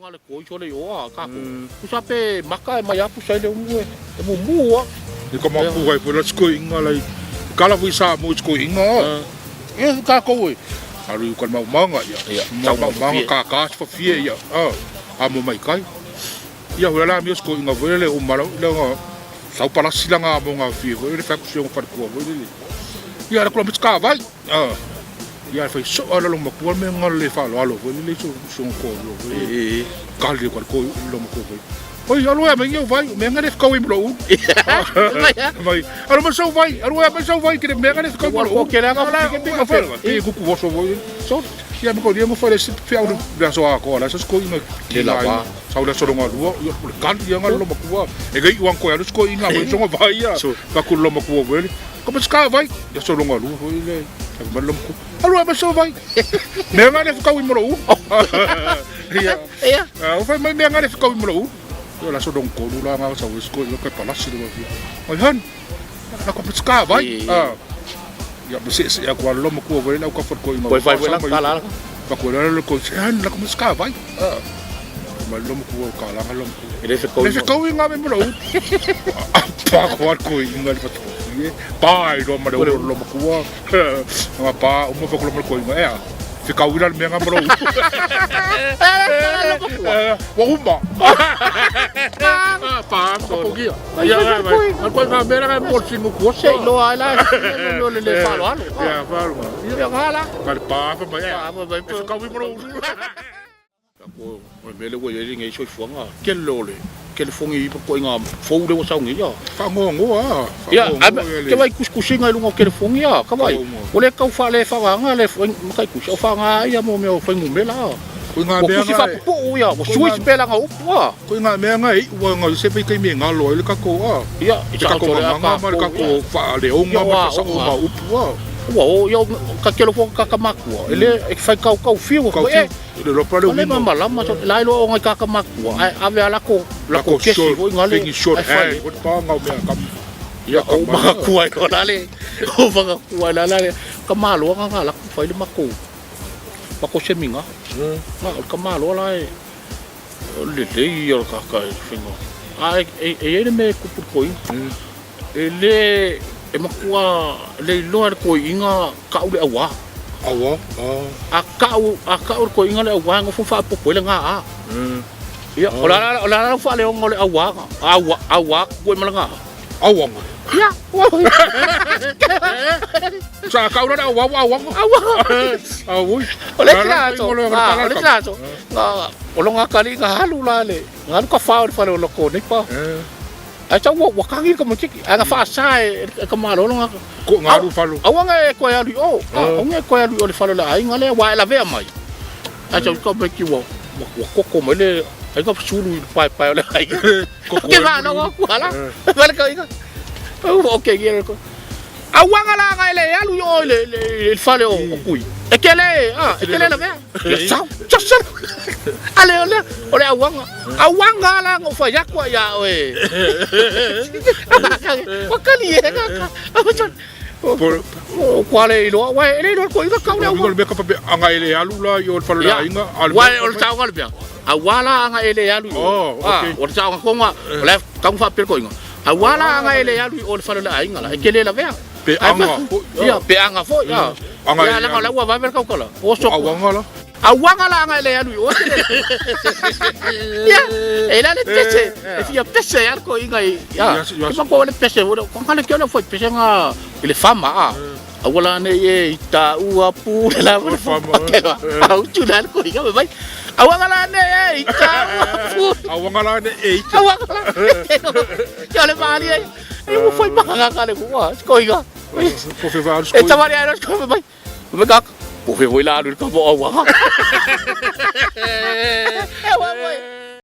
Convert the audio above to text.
nga le koi sole i oa ka ko. Pusa pe maka e mai a pusa i le umu e e mumu a. I ka mapu kai po la sko inga lai. Kala fui sa mo sko inga. E ka ko e. Alu ka mau manga ia. Mau manga ka ka fa fie ia. Ah, a mo mai kai. Ia hula la mi sko inga foi le o mala le nga sau pala sila nga mo nga fie foi le fa ku se fa ku foi le. Ia la ko mi ka vai. Ah. Ia fai so ala lo makua me nga le fa lo alo foi le so so ko lo foi. E ka le ko ko lo mo foi. Oi alo e mai vai me nga le ka wi mo u. Mai alo ma so vai alo e mai so vai ke me nga le ka mo u. Ke la nga ke me fa e ku ku so foi. So ia me ko dia mo fa le si fi au le so a ko la so ko ina le la va. Sau le so lo nga lua ia le ka ia nga lo makua. E ga i wan ko alo ko ina mo so vai ia. Ka ku lo makua foi. Ko ma ska vai ia so lo nga lua foi le. Ma lo ku. Alo e ma so vai. Me nga le ka wi mo u. Ia. Ia. O fai mai me nga le ka wi mo u. Ia la so dong ko lu la nga sa wis ko ia ka palasi le wa. Oi han. La ko ska vai. Ah. Ia ma se se ko lo mo ku vai la ka fa ko ina. Koi fai la ka la. Ka ko la ko se han la ko ska vai. Ah. Ma lo mo ku ka la lo mo ku. E le fe Le fe kau inga me mo u. Pa ko ko inga le fa ko. Pa i lo ma le lo mo ku. Nga pa o mo fa ko lo mo ko inga e. Fe kau ila me nga mo u. Wa umba. Pa ko ko ia. Ia vai. Ko nga me la mo singu ko Se loa ai la le le le fa lo alo. Ia fa lo. Ia nga la. Ka le pa fa mai. Pa fa mai. Fe kau i mo u. Ko o mele ua iai lenei soifuaga tele o le kelefogi i ituaiga fou lea ua sau nei a. Faanoanoa a. Ia, ae ke vaai i tusitusiga i luga o kelefogi a, ka vaai, ua le tau faalefaga le mataitusi, a o faga ia mo mea o fuainumera a. Ko ngā Ua mea tusi nga e. faapupuu ia, ua sui se pelaga o upu a. Ko ngā mea nga e iu a nga se fai taimi e ngalo ai le kakou a. Ia, i Le kakou taoto le a mamaga ma le kakou, kakou ia. faaleoga Ia, ma le ua faasao aoga. ma upu a. Ua o, ia, ka kelefogi ka ka makua, e le, e fai kaukau fiu, Kau e, fiu. Le lopa le O le uiga. malamalama so la iloa o ngai kaka makua ae ave a lako lako Lako kesi short, foi ngale thingy short ae fai hand, ko te pānga o mea kam. Ia Ka o mai. makua ai la le o makua la la le ka malo nga nga lako fai le mako mako semiga nga o le ka malo la e o le lelei ia o le kaka e finga ae e e iai le mea e tupu i le koiga e le e makua le iloa e le koiga ka'u le auā. Auā, ah. A ka'u a ka'u le koiga le auā e nofo faapopo ai le gaā. Ia, o le a o le a la lau faaleoga o le auā auā auā koe ma le gaā? Auaga. Ia. Sa ka'u la le auā ua auaga. Auaga. Auoi. O le isi aso, o le isi aso, o loga akalii na alu la le, na alu ka fa o le fale o loko nei pa. Ae sau ua kagi le tamaititi, ae na faasa e ka malo lona. Ko nga alu falo. Aua na e toe alu i o, aua na e toe alu i o le fale o le aiga lea, aua e lavea mai. Ae sau le tamaiti ua koko mai le, ai na sulu i le paepae o le aiga. Ke faalogo atu ala, fai le tauiga. Ua oke ia le Aua na la na e le alu i o i le fale o Kui. E te le, a, e te le lavea. Ia sau, sau, sau. A le o lea, o le auaga. Auaga la na ou fai atu ai ia oe. Ua kali e ka ka. O kua le iloa, ua e le iloa ko ina kau le auaga. Le mea ka pape anga e le alu la i o le fale o le aiga. Ua o le taoga le mea. Aua la anga e le alu i o. Oh, okay. O le taoga konga, o le kau whaapea ko inga. Aua la anga e le alu i o le fale o le aiga la, e ke le lavea. Pe anga foi. Ia, pe anga foi. Ia, Anga ia langa o le ua vave le kaukala. O so. Auaga la. Auaga la anga e le alu i o. Ia, e la le pese, e fia pese al ko inga i. Ia, ke ma ko le pese, ko ngale ke le foi pese nga i le fama a. Aua la nei e i ta ua pu le la le fama. Ke wa. Au tu la ko inga mai. Auaga la nei e i ta ua pu. Auaga la nei e i ta. Auaga la. Ke le mali ai. E ua foi manga ka le kua, ko inga. Ko fe va E tawari ai ko mai. Mai ka ko fe foi la alu ka mo auaga. E wa mai.